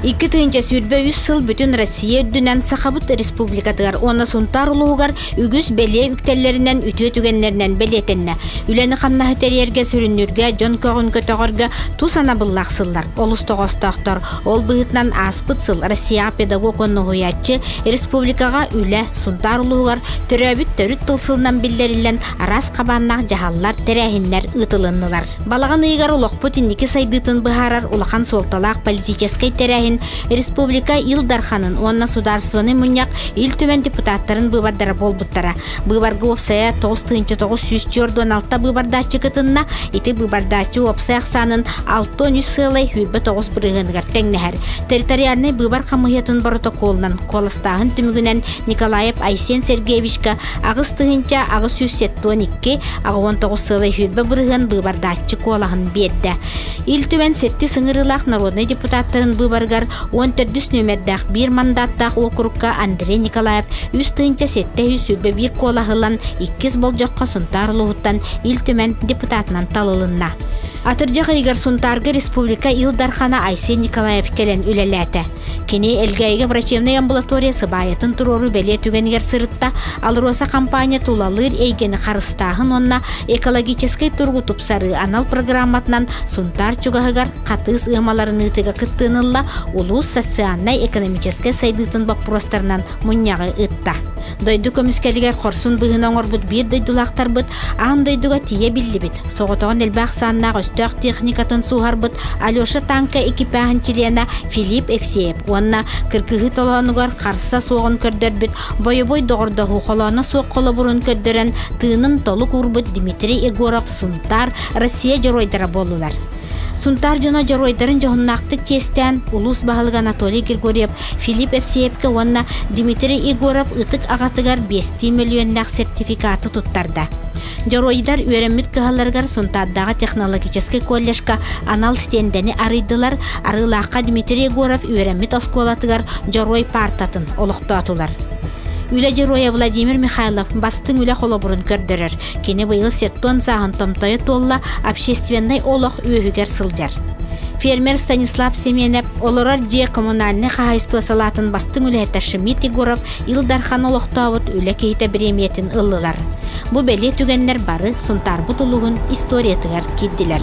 2023 сыл бүтүн Россия үрдүнэн Сахабыт Республикатыгар уонна Сунтаар улууһугар үгүс бэлиэ үктэллэринэн үтүө түгэннэринэн бэлиэтэннэ. Үлэни-хамнаһы тэрийэргэ, сүрүннүүргэ, дьон көҕүн көтөҕөргө тус анабыллаах сыллар олус тоҕоостоохтор. Ол быһыытынан ааспыт сыл Россияҕа педагог уонна уһуйааччы, республикаҕа үлэ, Сунтаар улууһугар төрөөбүт төрүт тыл сылынан биллэриллэн араас хабааннаах дьаһаллар, тэрээһиннэр ыытылыннылар. Балаҕан ыйыгар олохпут инники сайдыытын быһаарар улахан суолталаах политическай тэрээһин республика Ил Дарханын уонна Судаарыстыбаннай мунньах Ил Түмэн депутаттарын быыбардара буолбуттара. Быыбарга уопсайа 9946 быыбардааччы кытынна. Ити быыбардааччы уопсай ахсаанын 63 сыалай 29 бырыһыаныгар тэҥнэһэр. Территориальнай быыбар хамыыһыйатын боротокуолунан куоластааһын түмүгүнэн Николаев Айсен Сергеевичка 8872 89 сыалай 20 бырыһыан быыбардааччы куолаһын биэрдэ. Ил Түмэн сэттис ыҥырыылаах народнай депутаттарын быыбарыгар 14 нүөмэрдээх биир мандаттаах уокурукка Андрей Николаев 3721 куолаһы ылан иккис болдьоххо Сунтаар улууһуттан Ил Түмэн депутатынан талылынна. Атырдьах ыйыгар Сунтаарга республика Ил Дархана Айсен Николаев кэлэн үлэлээтэ. Кини Элгээйигэ врачебнай амбулатория сыбаайатын туруоруу бэлиэ түгэнигэр сырытта, АЛРОСА компания тулалыыр эйгэни харыстааһын уонна экологическай туругу тупсарыы анал программатынан Сунтаар чугаһыгар хатыыс ыамаларын ыытыыга кыттыыны ылла, улуус социальнай-экономическай сайдыытын боппуруостарынан мунньаҕы ыытта. Дойду көмүскэлигэр хорсун быһыыны оҥорбут биир дойдулаахтарбыт аан дойдуга тиийэ биллибит, соҕотоҕун элбэх ахсааннаах өстөөх техникатын сууһарбыт Алеша Танка экипаһын чилиэнэ Филипп Евсеев уонна кыргыһыы толоонугар харса суоҕун көрдөрбүт бойобуой доҕордоһуу холооно суох холобурун көрдөрөн тыынын толук уурбут Дмитрий Егоров Сунтаар Россия дьоруойдара буоллулар. Сунтаар дьоно дьоруойдарын дьоһуннаахтык чиэстээн, улуус баһылыга Анатолий Григорьев Филипп Евсеевкэ уонна Дмитрий Егоров ытык аҕатыгар биэстии мөлүйүөннээх сертификаты туттарда. Дьоруойдар үөрэммит кыһаларыгар Сунтаардааҕы технологическай колледжка анал стендэни арыйдылар, Арыылаахха Дмитрий Егоров үөрэммит оскуолатыгар Дьоруой паартатын олохтоотулар. Үлэ дьоруойа Владимир Михайлов бастыҥ үлэ холобурун көрдөрөр. Кини быйыл сеттон сааһын томтойо туолла общественнай олох үөһүгэр сылдьар. Фермер Станислав Семенов олорор дьиэ коммунальнай хаһаайыстыба салаатын бастыҥ үлэһитэ Шемит Егоров Ил Дархан олохтообут үлэ киһитэ бириэмийэтин ыллылар. Бу бэлиэ түгэннэр бары Сунтаарбыт улууһун историятыгар киирдилэр.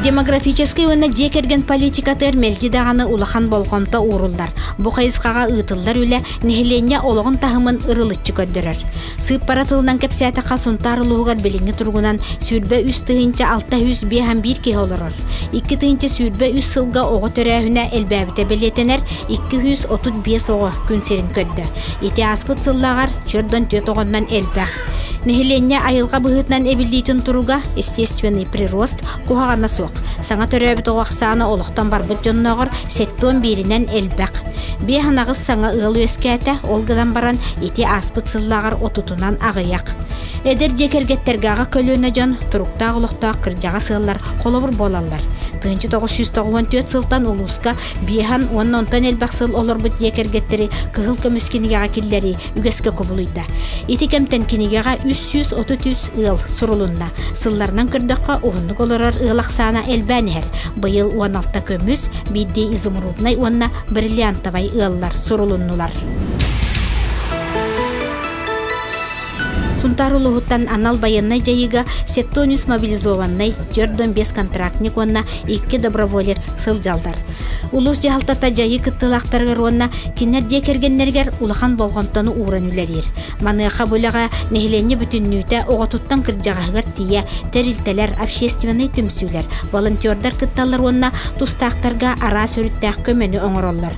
Демографическай уонна дьиэ кэргэн политикатыгар мэлдьи даҕаны улахан болҕомто ууруллар. Бу хайысхаҕа ыытыллар үлэ нэһилиэнньэ олоҕун таһымын ырылыччы көрдөрөр. Сыыппара тылынан кэпсээтэххэ, Сунтаар улууһугар билиҥҥи туругунан 23 651 киһи олорор. 2023 сылга оҕо төрөөһүнэ элбээбитэ бэлиэтэнэр, 235 оҕо күн сирин көрдө. Ити ааспыт сыллааҕар 44 оҕоннон элбэх. Нэһилиэнньэ айылҕа быһыытынан эбиллиитин туруга, естественный прирост, куһаҕана суох. Саҥа төрөөбүт оҕо ахсаана олохтон барбыт дьоннооҕор 71-инэн элбэх. Биэс анаҕыс саҥа ыал үөскээтэ, ол гынан баран ити ааспыт сыллааҕар отутунан аҕыйах. Эдэр дьиэ кэргэттэргэ аҕа көлүөнэ дьон туруктаах олохтоох кырдьаҕас ыаллар холобур буолаллар. 1994 сылтан улууска биэһэн уонна онтон элбэх сыл олорбут дьиэ кэргэттэри кыһыл көмүс кинигэҕэ киллэрии үгэскэ кубулуйда. Ити кэмтэн кинигэҕэ 333 ыал сурулунна. Сылларынан көрдөххө, уһуннук олорор ыал ахсаана элбээн иһэр. Быйыл 16 көмүс, биирдии изумруднай уонна бриллиантовай ыаллар сурулуннулар. Сунтаар улууһуттан анал байыаннай дьайыыга 73 мобилизованнай, 45 контрактник уонна 2 доброволец сылдьаллар. Улуус дьаһалтата дьайыы кыттыылаахтарыгар уонна кинилэр дьиэ кэргэннэригэр улахан болҕомтону ууран үлэлиир. Маныаха бу үлэҕэ нэһилиэнньэ бүтүннүүтэ оҕотуттан кырдьаҕаһыгар тиийэ тэрилтэлэр, общественнай түмсүүлэр, волонтердар кытталлар уонна тустаахтарга араас өрүттээх көмөнү оҥороллор.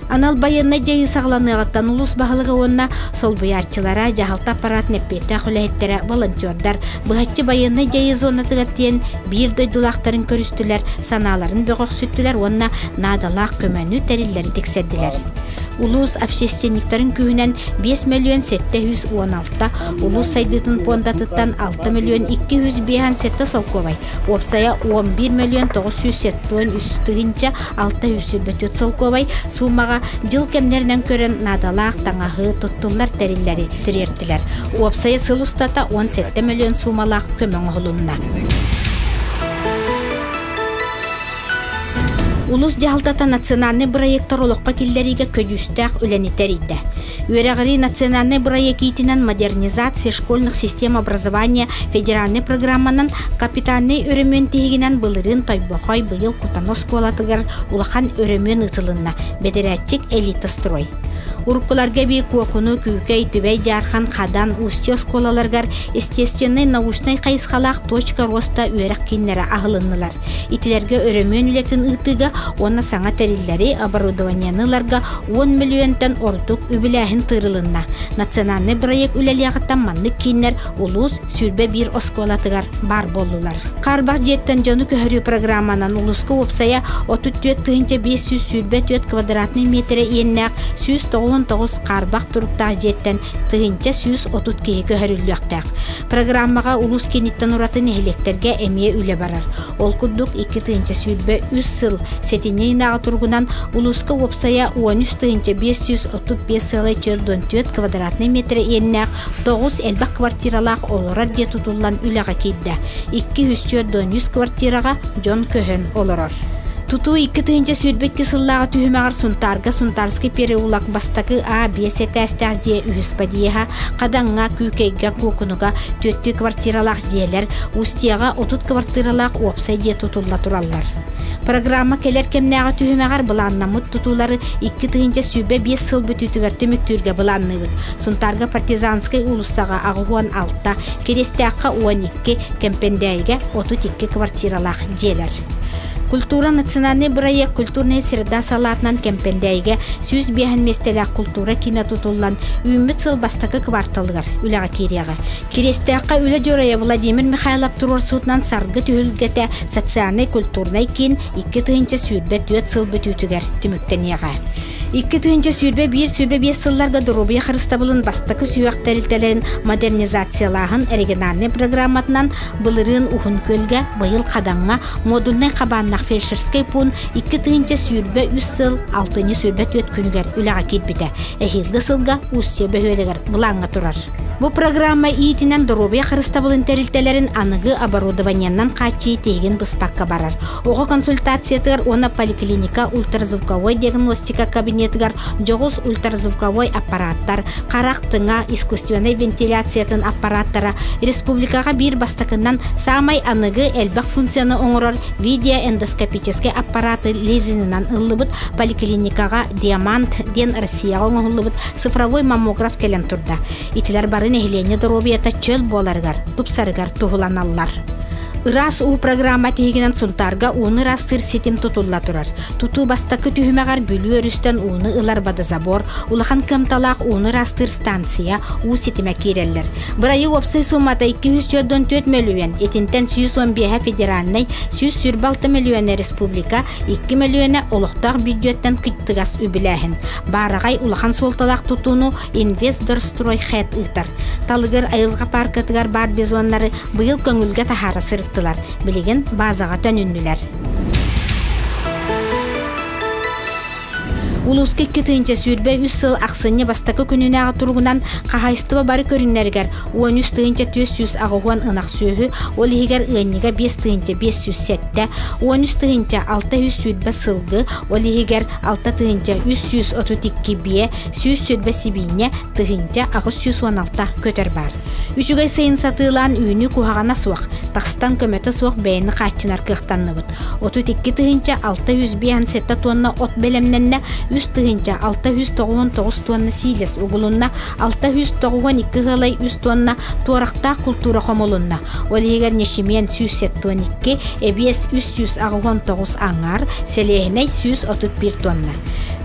Анал байыаннай дьайыы саҕаланыаҕыттан улуус баһылыга уонна солбуйааччылара, дьаһалта аппараатын эппиэттээх үлэһиттэрэ, волонтердар быһаччы байыаннай дьайыы зонатыгар тиийэн биир дойдулаахтарын көрүстүлэр, санааларын бөҕөхсүттүлэр уонна наадалаах көмөнү тэриллэри тиксэрдилэр. Улуус общественниктарын күүһүнэн 5 мөлүйүөн 716, улуус сайдыытын пуондатыттан 6 мөлүйүөн 257 солкуобай, уопсайа 11 мөлүйүөн 973 тыһыынча 624 солкуобай суумаҕа дьыл кэмнэринэн көрөн наадалаах таҥаһы, туттуллар тэриллэри тириэртилэр. Уопсайа сыл устата 17 мөлүйүөн суумалаах көмө оҥоһулунна. Улуус дьаһалтата национальнай бырайыактар олоххо киллэриигэ көдьүүстээх үлэни тэрийдэ. Үөрэҕирии национальнай бырайыак иитинэн модернизация школьных систем образования федеральнай программанан капитальнай өрөмүөн тиһигинэн былырыын Тойбохой быйыл Кутана оскуолатыгар улахан өрөмүөн ыытылынна, бэдэрээтчик Элита Строй. Уруккуларга эбии Куокуну, Күүкэй, Түбэй, Дьаархан, Хадан, Устье оскуолаларыгар естественнай научнай хайысхалаах точка роста үөрэх кииннэрэ аһылыннылар. Итилэргэ өрөмүөн үлэтин ыытыыга уонна саҥа тэриллэри, оборудованиены ыларга 10 мөлүйүөнтэн ордук үбүлээһин тыырылынна. Национальнай бырайыак үлэлиэҕиттэн маннык кииннэр улуус 21 оскуолатыгар баар буоллулар. Хаарбах дьиэттэн дьону көһөрүү программанан улууска уопсайа 34 524 квадратный метрэ иэннээх 199 хаарбах туруктаах дьиэттэн 1130 киһи көһөрүллүөхтээх. Программаҕа улуус кииниттэн ураты нэһилиэктэргэ эмиэ үлэ барар. Ол курдук 2023 сыл сэтинньи ыйынааҕы туругунан улууска уопсайа 13 535 сыалай 44 квадратный метр иэннээх 9 элбэх квартиралаах олорор дьиэ тутуллан үлэҕэ киирдэ. 243 квартираҕа дьон көһөн олорор. Тутуу 2022 сыллааҕы түһүмэҕэр Сунтаарга Сунтарский переулок бастакы А5 этээстээх дьиэ үһүс подъеһа, Хадаҥҥа, Күүкэйгэ, Куокунуга түөртүү квартиралаах дьиэлэр, Устьеҕа 30 квартиралаах уопсай дьиэ тутулла тураллар. Программа кэлэр кэмнээҕи түһүмэҕэр былааннаммыт тутуулары 2025 сыл бүтүүтүгэр түмүктүүргэ былаанныыбыт. Сунтаарга Партизанскай уулуссаҕа 86, Кириэстээххэ 12, Кэмпэндээйигэ 32 квартиралаах дьиэлэр. Культура национальный бырайыак «Культурная среда» салаатынан Кэмпэндээйигэ 105 миэстэлээх култуура киинэ тутуллан, үүммүт сыл бастакы кварталыгар үлэҕэ киириэҕэ. Кириэстээххэ үлэ дьоруойа Владимир Михайлов туруорсуутунан Саргы түһүлгэтэ социальнай-культурнай киин 2024 сыл бүтүүтүгэр түмүктэниэҕэ. 2021-25 сылларга доруобуйа харыстабылын бастакы сүһүөх тэрилтэлэрин модернизациялааһын региональнай программатынан былырыын Уһун Күөлгэ, быйыл Хадаҥҥа модульнай хабааннаах фельдшерскэй пуун 2023 сыл алтынньы 24 күнүгэр үлэҕэ киирбитэ. Эһиилги сылга Устье бөһүөлэгэр былааҥҥа турар. Бу программа иитинэн доруобуйа харыстабылын тэрилтэлэрин аныгы оборудованиенан хааччыйыы тиһигин быспакка барар. Оҕо консультациятыгар уонна поликлиника ультразвуковой диагностика кабинетыгар дьоҕус ультразвуковой аппараттар, харах, тыҥа, искусственнай вентиляциятын аппараттара республикаҕа биир бастакынан саамай аныгы элбэх функцияны оҥорор видеоэндоскопическай аппараты лизинынан ыллыбыт поликлиникаҕа «Диамант» диэн Россияҕа оҥоһуллубут цифровой маммограф кэлэн турда. Итилэр бары нэһилиэнньэ доруобуйата чөл буоларыгар, тупсарыгар туһуланаллар. Ыраас уу программа тиһигинэн Сунтаарга ууну ыраастыыр ситим тутулла турар. Тутуу бастакы түһүмэҕэр Бүлүү өрүстэн ууну ылар водозабор, улахан кыамталаах ууну ыраастыыр станция, уу ситимэ киирэллэр. Бырайыак уопсай суумата 244 мөлүйүөн, итинтэн 115 федеральнай, 126 мөлүйүөнэ республика, 2 мөлүйүөнэ олохтоох бүддьүөттэн кыттыгас үбүлээһин. Баараҕай улахан суолталаах тутууну Инвестдорстрой ХЭТ ыытар. Талыгыр айылҕа пааркатыгар баар бизоннары быйыл көҥүлгэ таһаара сырыттылар. Билигин баазаҕа төнүннүлэр. Улууска 2023 сыл ахсынньы бастакы күнүнээҕи туругунан хаһаайыстыба бары көрүҥнэригэр 13 480 ынах сүөһү, ол иһигэр ыанньыга 5 507, 13 620 сылгы, ол иһигэр 6 332 биэ, 120 сибиинньэ, 1816 көтөр баар. Үчүгэй сайын сатыылаан үүнүү куһаҕана суох, тахстан көмөтө суох бэйэни хааччынар кыахтанныбыт. 32 657 тонна от бэлэмнэннэ, 3 699 тонна сиилэс угулунна, 692 ыалай 3 тонна туорахтаах култуура хомулунна. Ол иһигэр ньэчимиэн 172, эбиэс 389 аҥар, сэлиэһинэй 131 тонна.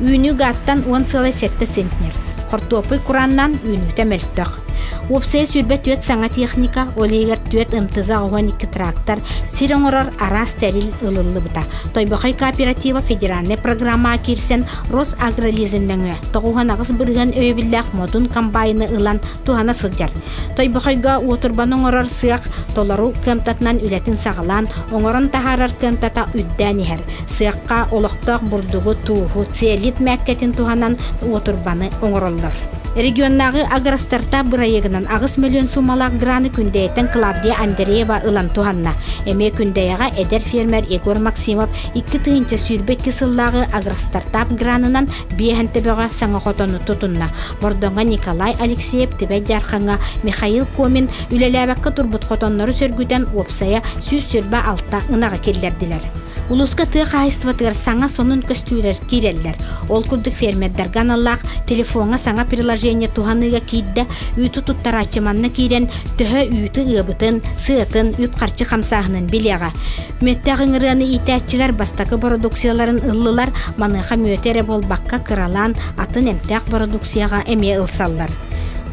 Үүнүү гааттан 10,7 центнер. Хортуоппуй курааннаан үүнүүтэ мөлтөх. Уопсайа 24 саҥа техника, ол иһигэр 4 МТЗ-12 трактор, сир оҥорор араас тэрил ылыллыбыта. Тойбохой кооператива федеральнай программаҕа киирсэн Росагролизин нөҥүө 98% өйөбүллээх модун комбайны ылан туһана сылдьар. Тойбохойго уотурбаны оҥорор сыах толору кыамтатынан үлэтин саҕалаан, оҥорон таһаарар кыамтата үрдээн иһэр. Сыахха олохтоох бурдугу, тууһу, цеолит мээккэтин туһанан уотурбаны оҥороллор. Регионнааҕы агростартап бырайыагынан 8 миллион суумалаах граны Күндэйэттэн Клавдия Андреева ылан туһанна. Эмиэ Күндэйэҕэ эдэр фермер Егор Максимов 2022 сыллааҕы агростартап гранынан биэһэн төбөҕө саҥа хотону тутунна. Бордоҥҥо Николай Алексеев Түбэй Дьаархаҥҥа Михаил Комин үлэлээбэккэ турбут хотоннору сөргүтэн уопсайа 126 ынаҕы киллэрдилэр. Улууска тыа хаһаайыстыбатыгар саҥа сонун көстүүлэр киирэллэр. Ол курдук фермердэргэ аналлаах телефоҥҥа саҥа приложение туһаныыга киирдэ, үүтү туттарааччы манна киирэн төһө үүтү ыабытын, сыатын, үп-харчы хамсааһынын билиэҕэ. Мүөттээх ыҥырыаны иитээччилэр бастакы бородууксуйаларын ыллылар, маныаха мүөтү эрэ буолбакка кыралаан атын эмтээх бородууксуйаҕа эмиэ ылсаллар.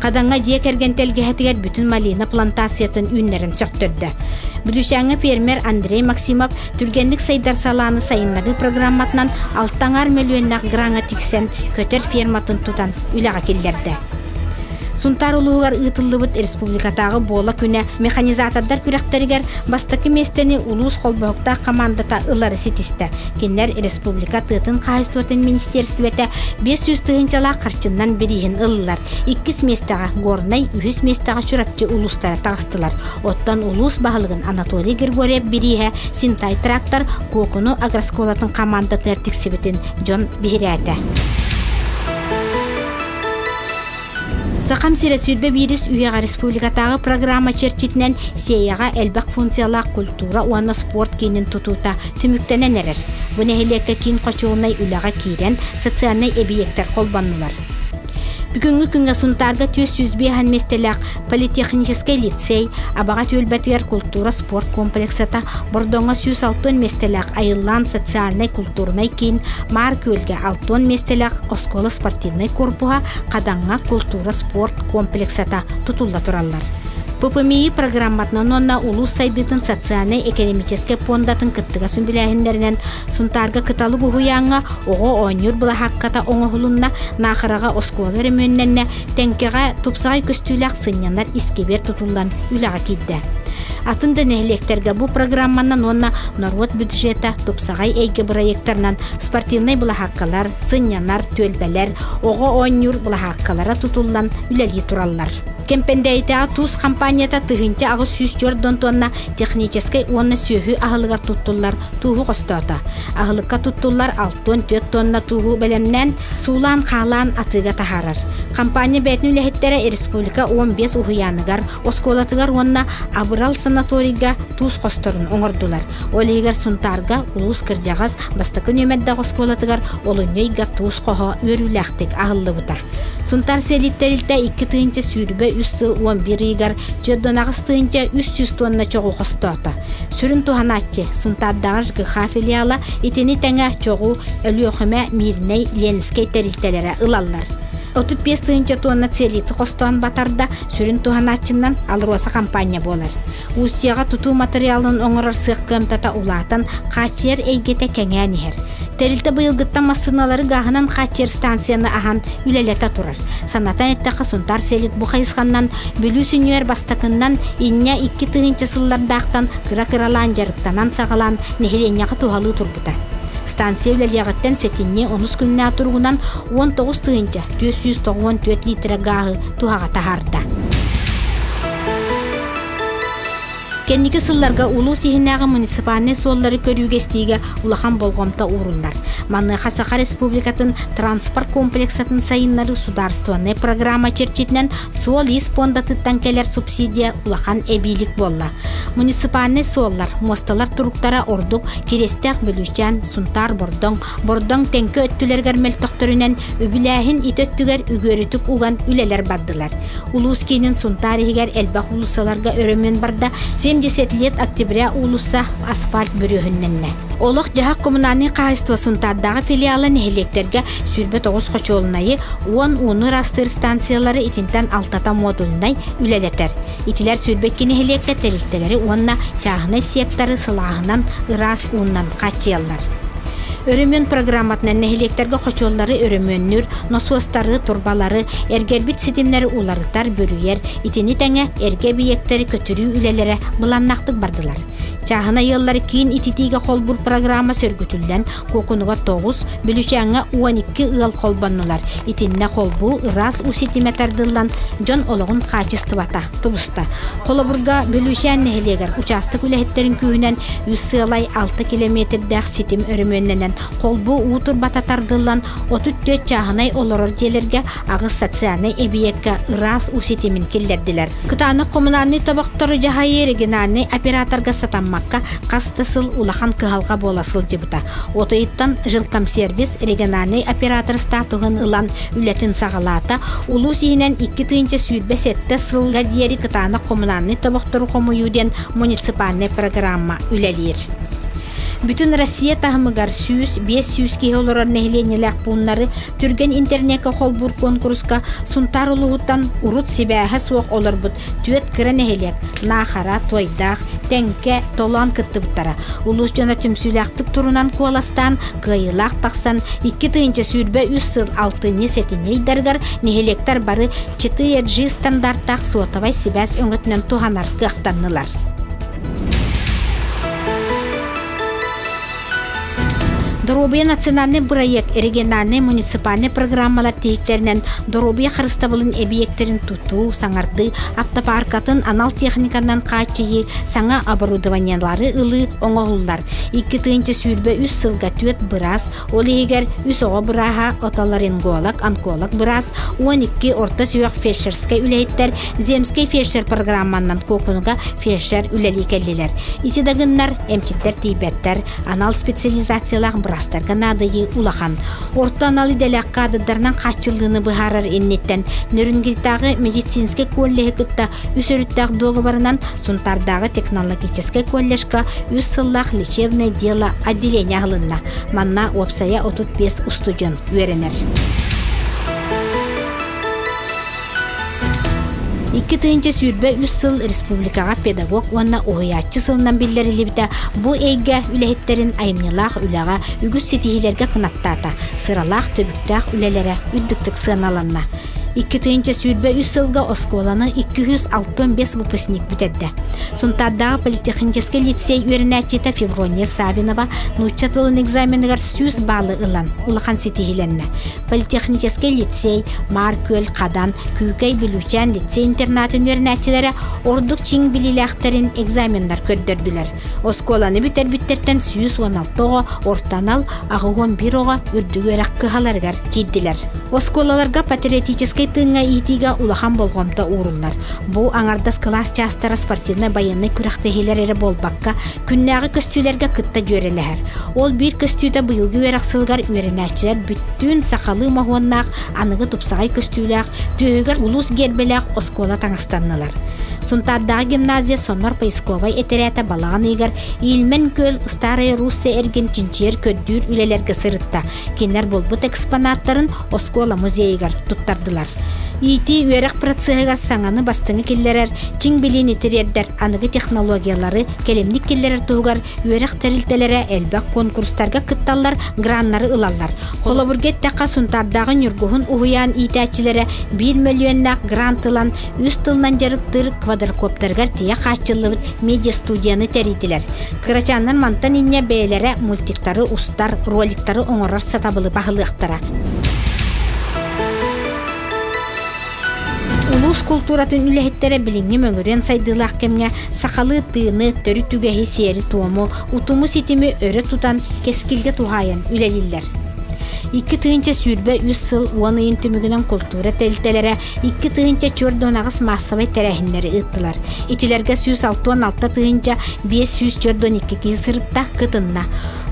Хадаҥҥа дьиэ кэргэн тэлгэһэтигэр бүтүн малина плантациятын үүннэрэн сөхтөрдө. Бүлүүчээҥҥэ фермер Андрей Максимов түргэнник сайдар салааны сайыннарыы программатынан алтаҥар мөлүөннээх граҥҥа тиксэн көтөр ферматын тутан үлэҕэ киллэрдэ. Сунтаар улууһугар ыытыллыбыт республикатааҕы буола күнэ механизатордар күрэхтэригэр бастакы миэстэни улуус холбоһуктаах хамаандата ылары ситистэ. Кинилэр республика тыатын хаһаайыстыбатын министиэристибэтэ 500 тыһыынчалаах харчыннан бирииһин ыллылар. Иккис миэстэҕэ Горнай, үһүс миэстэҕэ Чурапчы улуустара таҕыстылар. Оттон улуус баһылыгын Анатолий Григорьев бирииһэ Синтай трактор Куокуну агроскуолатын хамаандатыгар тиксибитин дьон биһирээтэ. Сахам сирэ 21 үйэҕэ республикатааҕы программа чэрчитинэн Сиэйэҕэ элбэх функциялаах культура уонна спорт киинин тутуута түмүктэнэн эрэр. Бу нэһилиэккэ киин хочуолунай үлэҕэ киирэн социальнай эбийиэктэр холбоннулар. Бүгүҥҥү күҥҥэ Сунтаарга 405 миэстэлээх политехническэй лицей, Абаҕа түөлбэтигэр култуура-спорт комплексата, Бордоҥҥо 160 миэстэлээх Айыллаан социальнай-култуурунай киин, Маар Күөлгэ 60 миэстэлээх оскуола спортивнай корпуһа, Хадаҥҥа култуура-спорт комплексата тутулла тураллар. ППМИ программатынан уонна улуус сайдыытын социальнай-экономическай пуондатын кыттыгас үбүлээһиннэринэн Сунтаарга Кыталык уһуйааҥҥа оҕо оонньуур былаһаакката оҥоһулунна, Наахараҕа оскуола өрөмүөннэннэ, Тэҥкэҕэ тупсаҕай көстүүлээх сынньанар искибиэр тутуллан үлэҕэ киирдэ. Атын да нэһилиэктэргэ бу программанан уонна норуот бюджета тупсаҕай эйгэ бырайыактарынан спортивнай былаһааккалар, сынньанар түөлбэлэр, оҕо оонньуур былаһааккалара тутуллан үлэлии тураллар. Кэмпэндээйитээҕи туус хампаанньата 1804 тонна техническэй уонна сүөһү аһылыгар туттуллар тууһу хостоото. Аһылыкка туттуллар 64 тонна тууһу бэлэмнээн, суулаан-хаалаан атыыга таһаарар. Компания бэйэтин үлэһиттэрэ республика 15 уһуйааныгар, оскуолатыгар уонна Абырал санаторийга туус хосторун оҥордулар. Ол иһигэр Сунтаарга улуус кырдьаҕас бастакы нүөмэрдээх оскуолатыгар олунньу ыйга туус хоһо үөрүүлээхтик аһыллыбыта. Сунтаар сэлиит тэрилтэ 2 023 сыл 11 ыйыгар 48 300 тонна чоҕу хостоото. Сүрүн туһанааччы Сунтаардааҕы ЖКХ филиала итини тэҥэ чоҕу Өлүөхүмэ, Миирнэй, Ленскэй тэрилтэлэрэ ылаллар. 35 тыһыынча тонна целиты хостоон батарда сүрүн туһанааччынан Алроса компания буолар. Устьяҕа тутуу матырыйаалын оҥорор сыах кыамтата улаатан, хааччыйар эйгэтэ кэҥээн иһэр. Тэрилтэ быйылгыттан массыыналары гааһынан хааччыйар станцияны аһан үлэлэтэ турар. Санатан эттэххэ, Сунтаар Селит бу хайысханнан Бүлүү сүнньүгэр бастакыннан инньэ 2000 сыллардаахтан кыра-кыралаан дьарыктанан саҕалаан нэһилиэнньэҕэ туһалыы турбута. Станция үлэлиэҕиттэн сэтинньи онус күннээх туругунан 19 494 литрэ гааһы туһаҕа таһаарда. Кэнники сылларга улуус иһинээҕи муниципальнай суоллары көрүүгэ-истиигэ улахан болҕомто ууруллар. Маныаха Саха Республикатын транспорт комплексатын сайыннарыы судаарыстыбаннай программа чэрчитинэн суол-иис пуондатыттан кэлэр субсидия улахан эбиилик буолла. Муниципальнай суоллар, муосталар туруктара ордук Кириэстээх Бүлүүчээн, Сунтаар Бордоҥ, Бордоҥ Тэҥкэ өттүлэригэр мөлтөхтөрүнэн үбүлээһин ити өттүгэр үгүөрүтүк уган үлэлэр бардылар. Улуус киинин Сунтаар иһигэр элбэх уулуссаларга өрөмүөн барда, 70 лет октября уулусса асфальт бүрүөһүннэннэ. Олох-дьаһах коммунальнай хаһаайыстыба Сунтаардааҕы филиала нэһилиэктэргэ 29 хочуолунайы, 10 ууну ыраастыыр станциялары итинтэн алтата модульнай үлэлэтэр. Итилэр 22 нэһилиэккэ тэрилтэлэри уонна чааһынай секторы сылааһынан, ыраас ууннан хааччыйаллар. Өрөмүөн программатынан нэһилиэктэргэ хочуоллары өрөмүөннүүр, носуостары, турбалары, эргэрбит ситимнэри уларытар, бүрүйэр, итини тэҥэ эргэ эбийиэктэри көтүрүү үлэлэрэ былааннаахтык бардылар. Чааһынай ыаллары киин ититиигэ холбуур программа сөргүтүллэн, Куокунуга 9, Бүлүчээҥҥэ 12 ыал холбоннулар. Итиннэ холбуу ыраас уу ситимэ тардыллан, дьон олоҕун хаачыстыбата тубуста. Холобурга, Бүлүүчээн нэһилиэгэр учаастак үлэһиттэрин күүһүнэн үс сыалай 6 километрдээх ситим өрөмүөннэнэн, холбуу уу турбата тардыллан, 34 чааһынай олорор дьиэлэргэ аҕыс социальнай эбийиэккэ ыраас уу ситимин киллэрдилэр. Кытаанах коммунальнай тобохтору дьаһайыы региональнай операторга сатаммакка хас да сыл улахан кыһалҕа буола сылдьыбыта. От ыйыттан Жилкомсервис региональнай оператор статуһун ылан үлэтин саҕалаата. Улуус иһинэн 2027 сылга диэри кытаанах коммунальнай тобохтору хомуйуу диэн муниципальнай программа үлэлиир. Бүтүн Россия таһымыгар 100-500 киһи олорор нэһилиэнньэлээх пууннары түргэн интернеккэ холбуур куонкуруска Сунтаар улууһуттан урут сибээһэ суох олорбут түөрт кыра нэһилиэк Наахара, Туойдаах, Тэҥкэ, Толоон кыттыбыттара. Улуус дьоно түмсүүлээхтик турунан куоластаан, кыайыылаах тахсан, 2023 сыл алтынньы-сэтинньи ыйдарыгар нэһилиэктэр бары 4G стандартаах суотабай сибээс өҥөтүнэн туһанар кыахтаннылар. Доруобуйа национальнай бырайыак региональнай муниципальнай программалар тиһиктэринэн доруобуйа харыстабылын эбийиэктэрин тутуу, саҥардыы, автопааркатын анал техниканан хааччыйыы, саҥа оборудованиелары ылыы оҥоһуллар. 2023 сылга түөрт быраас, ол иһигэр үс оҕо бырааһа, отоларинголог, онколог быраас, 12 орто сүһүөх фельдшерскэй үлэһиттэр Земскэй фельдшер программанан Куокунуга фельдшер үлэлии кэллилэр. Ити да гыннар эмчиттэр тиийбэттэр, анал специализациялаах быраастарга наадыйыы улахан. Орто анал идэлээх каадырдарынан хааччыллыыны быһаарар инниттэн Нөрүнгиртааҕы медицинскэй коллеһы кытта үс өрүттээх дуогабарынан Сунтаардааҕы технологическай колледжка үс сыллаах лечебное дело отделение аһылынна. Манна уопсайа 35 устудьуон үөрэнэр. 2023 сыл республикаҕа педагог уонна уһуйааччы сылынан биллэриллибитэ бу эйгэ үлэһиттэрин айымньылаах үлэҕэ үгүс ситиһиилэргэ кынаттаата, сыралаах түбүктээх үлэлэрэ үрдүктүк сыаналанна. 2023 сылга оскуоланы 265 выпускник бүтэрдэ. Сунтаардааҕы политехническэй лицей үөрэнээччитэ Феврония Савинова нуучча тылын экзаменыгар 100 баалы ылан улахан ситиһиилэннэ. Политехническэй лицей, Маар Күөл, Хадан, Күүкэй, Бүлүүчээн лицей-интернатын үөрэнээччилэрэ ордук чиҥ билиилээхтэрин экзаменнар көрдөрдүлэр. Оскуоланы бүтэрбиттэртэн 116 оҕо орто анал, 81 оҕо үрдүк үөрэх кыһаларыгар киирдилэр. Оскуолаларга патриотическай тыыҥҥа иитиигэ улахан болҕомто ууруллар. Бу аҥардас кылаас чаастара спортивнай байыаннай күрэхтэһиилэр эрэ буолбакка, күннээҕи көстүүлэргэ кытта дьүөрэлэһэр. Ол биир көстүүтэ быйылгы үөрэх сылыгар үөрэнээччилэр бүттүүн сахалыы моһуоннаах, аныгы тупсаҕай көстүүлээх, түөһүгэр улуус гиэрбэлээх оскуола таҥастаннылар. Сунтаардааҕы гимназия Сонор поисковай этэрээтэ балаҕан ыйыгар Ильмен күөл Старая Русса эргин чинчийэр көрдүүр үлэлэргэ сырытта. Кинилэр булбут экспонаттарын оскуола музейыгар туттардылар. Иитии үөрэх процеһыгар саҥаны бастыҥы киллэрэр, чиҥ билиини тириэрдэр аныгы технологиялары кэлимник киллэрэр туһугар үөрэх тэрилтэлэрэ элбэх конкурстарга кытталлар, граннары ылаллар. Холобурга эттэххэ, Сунтаардааҕы Ньургуһун уһуйаан иитээччилэрэ биир мөлүйүөннээх грант ылан, үс тылынан дьарыктыыр квадрокоптерыгар тиийэ хааччыллыбыт медиастудияны тэрийдилэр. Кырачааннар мантан инньэ бэйэлэрэ мультиктары устар, роликтары оҥорор сатабылы баһылыахтара. Улуус култууратын үлэһиттэрэ билиҥҥи мөҥүрүөн сайдыылаах кэмҥэ сахалыы тыыны, төрүт үгэһи, сиэри-туому, утуму-ситими өрө тутан, кэскилгэ туһаайан үлэлииллэр. 2023 сыл уон ыйын түмүгүнэн култуура тэрилтэлэрэ 2048 маассабай тэрээһиннэри ыыттылар. Итилэргэ 166 542 киһи сырытта, кытынна.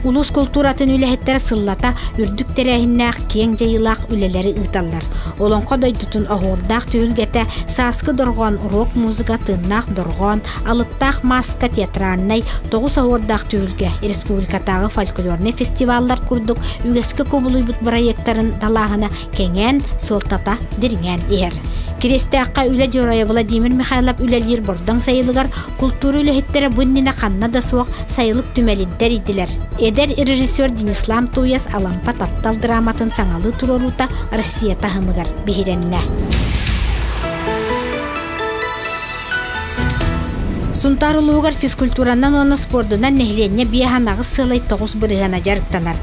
Улуус култууратын үлэһиттэрэ сыллата үрдүк тэрээһиннээх, киэҥ дьайыылаах үлэлэри ыыталлар. Олоҥхо дойдутун оһуордаах түһүлгэтэ, сааскы дорҕоон рок-музыка, тыыннаах дорҕоон, алыптаах мааска театральнай, тоҕус оһуордаах түһүлгэ, республикатааҕы фольклорнай фестиваллар курдук үгэскэ кубулуйбут бырайыактарын далааһына кэҥээн, суолтата дириҥээн иһэр. Кириэстээххэ үлэ дьоруойа Владимир Михайлов үлэлиир Бордоҥ сайылыгар култуура үлэһиттэрэ бу иннинэ ханна да суох сайылык түмэлин тэрийдилэр. Эдэр режиссер Денислам Туяс Алампа таптал драматын саҥалыы туруоруута Россия таһымыгар биһирэннэ. Сунтаар улууһугар физкультуранан уонна спордунан нэһилиэнньэ 5,9 бырыһыана дьарыктанар.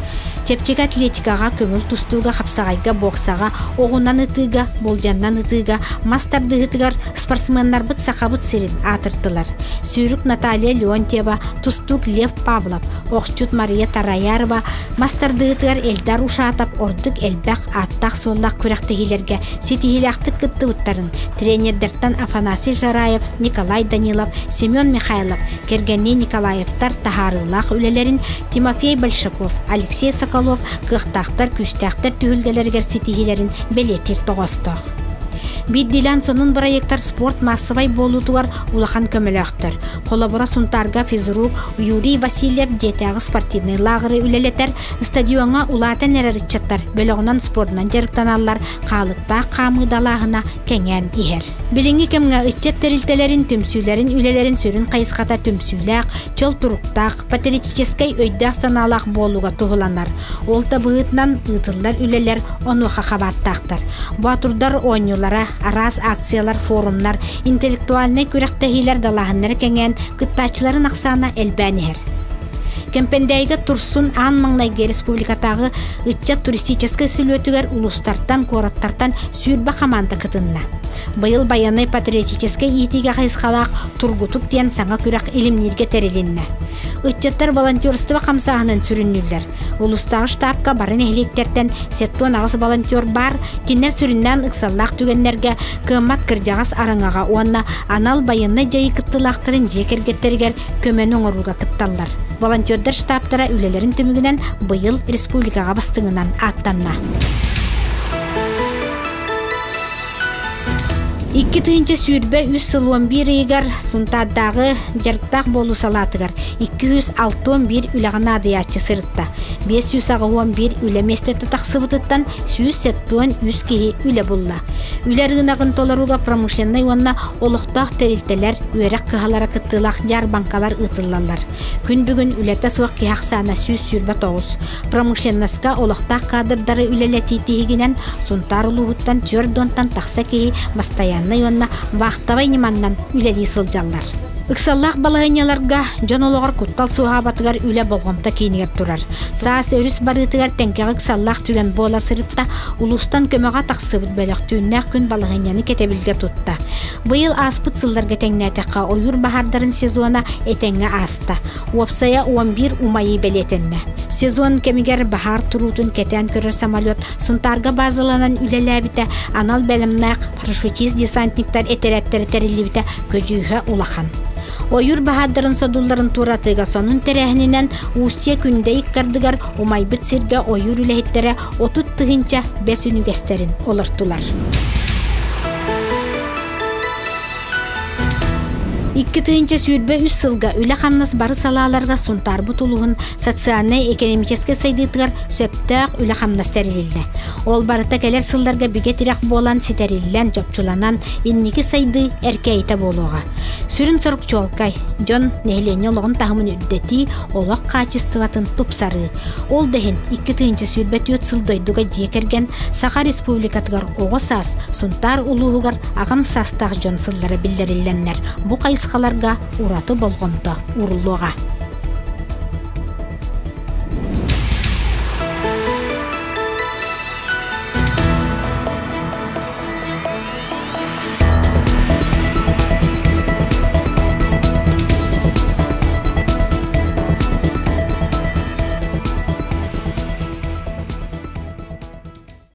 Чэпчэки атлетикаҕа, көҥүл тустууга, хапсаҕайга, боксаҕа, оҕунан ытыыга, болдьаннан ытыыга, мас тардыһыытыгар спортсменнарбыт Сахабыт сирин аатыртылар. Сүүрүк Наталья Леонтьева, тустуук Лев Павлов, охчут Мария Тараярова, мас тардыһыытыгар Эльдар Ушатов ордук элбэх ааттаах-суоллаах күрэхтэһиилэргэ ситиһиилээхтик кыттыбыттарын тренердэртэн Афанасий Жараев, Николай Данилов, Семен Михайлов, кэргэннии Николаевтар таһаарыылаах үлэлэрин Тимофей Большаков, Алексей Соколов кыахтаахтар, күүстээхтэр түһүлгэлэригэр ситиһиилэрин бэлиэтиир тоҕоостоох. Биирдиилээн сонун бырайыактар спорт маассабай буолуутугар улахан көмөлөөхтөр. Холобура, Сунтаарга физрук Юрий Васильев дьиэтээҕи спортивнай лааҕыры үлэлэтэр, стадиоҥҥа улаатан эрэр ыччаттар бөлөҕүнэн спордунан дьарыктаналлар, хаалыктаах хаамыы далааһына кэҥээн иһэр. Билиҥҥи кэмҥэ ыччат тэрилтэлэрин түмсүүлэрин үлэлэрин сүрүн хайысхата түмсүүлээх, чөл туруктаах, патриотическай өйдөөх-санаалаах буолууга туһуланар. Ол да быһыытынан ыытыллар үлэлэр онуоха хабааттаахтар. Боотурдар оонньуулара, араас акциялар, форумнар, интеллектуальнай күрэхтэһиилэр далааһыннара кэҥээн, кыттааччыларын ахсаана элбээн иһэр. Кэмпэндээйигэ Турсун аан маҥнайгы республикатааҕы ыччат туристическай сүлүөтүгэр улуустартан, куораттартан 20 хамаанда кытынна. Быйыл байыаннай патриотическай иитиигэ хайысхалаах Тургутук диэн саҥа күрэх илимнииргэ тэрилиннэ. Ыччаттар волонтерство хамсааһынын сүрүннүүллэр. Улуустааҕы штабка бары нэһилиэктэртэн 78 волонтер баар, кинилэр сүрүннээн ыксаллаах түгэннэргэ кыаммат кырдьаҕас араҥаҕа уонна анал байыаннай дьайыы кыттыылаахтарын дьиэ кэргэттэригэр көмөнү оҥорууга кытталлар. Волонтердар штабтара үлэлэрин түмүгүнэн быйыл республикаҕа бастыҥынан ааттанна. 2023 сыл 11 ыйыгар Сунтаардааҕы дьарыктаах буолуу салаатыгар 261 үлэҕэ наадыйааччы сырытта. 581 үлэ миэстэтэ тахсыбытыттан 173 киһи үлэ булла. Үлэ рыногын толорууга промышленнай уонна олохтоох тэрилтэлэр, үөрэх кыһалара кыттыылаах дьаарбаҥкалар ыытыллаллар. Күн бүгүн үлэтэ суох киһи ахсаана 129. Промышленноска олохтоох кадрдары үлэлэтии тиһигинэн Сунтаар улууһуттан 4 тонтан тахса киһи бастайааннай уонна вахтовай ньыманнан үлэлии сылдьаллар. Ыксаллаах балаһыанньаларга дьон олоҕор куттал суоһаабатыгар үлэ болҕомто киинигэр турар. Саас өрүс барыытыгар тэҥкэҕэ ыксаллаах түгэн буола сырытта, улуустан көмөҕө тахсыбыт бөлөх түүннээх күн балаһыанньаны кэтэбилгэ тутта. Быйыл ааспыт сылларга тэҥнээтэххэ ойуур баһаардарын сезона этэҥҥэ ааста. Уопсайа 11 умайыы бэлиэтэннэ. Сезон кэмигэр баһаар туруутун кэтээн көрөр самолет Сунтаарга базаланан үлэлээбитэ, анал бэлэмнээх парашютист-десантниктар этэрээттэрэ тэриллибитэ көдьүүһэ улахан. Ойуур баһаардарын содулларын туоратыыга сонун тэрээһининэн Устье Күндэ иккардыгар умайбыт сиргэ ойуур үлэһиттэрэ 30 тыһыынча бэс үнүгэстэрин олортулар. 2023 сылга үлэ-хамнас бары салааларыгар Сунтаарбыт улууһун социальнай-экономическай сайдыытыгар сөптөөх үлэ-хамнас тэрилиннэ. Ол барыта кэлэр сылларга бигэ тирэх буолан ситэриллэн, чопчуланан, инники сайдыы эркээйитэ буолуоҕа. Сүрүн сорук чуолкай, дьон нэһилиэнньэ олоҕун таһымын үрдэтии, олох хаачыстыбатын тупсарыы. Ол да иһин 2024 сыл дойдуга дьиэ кэргэн Саха Республикатыгар оҕо саас Сунтаар улууһугар аҕам саастаах дьон сыллара биллэриллэннэр бу хайысхаларга ураты болҕомто ууруллуоҕа.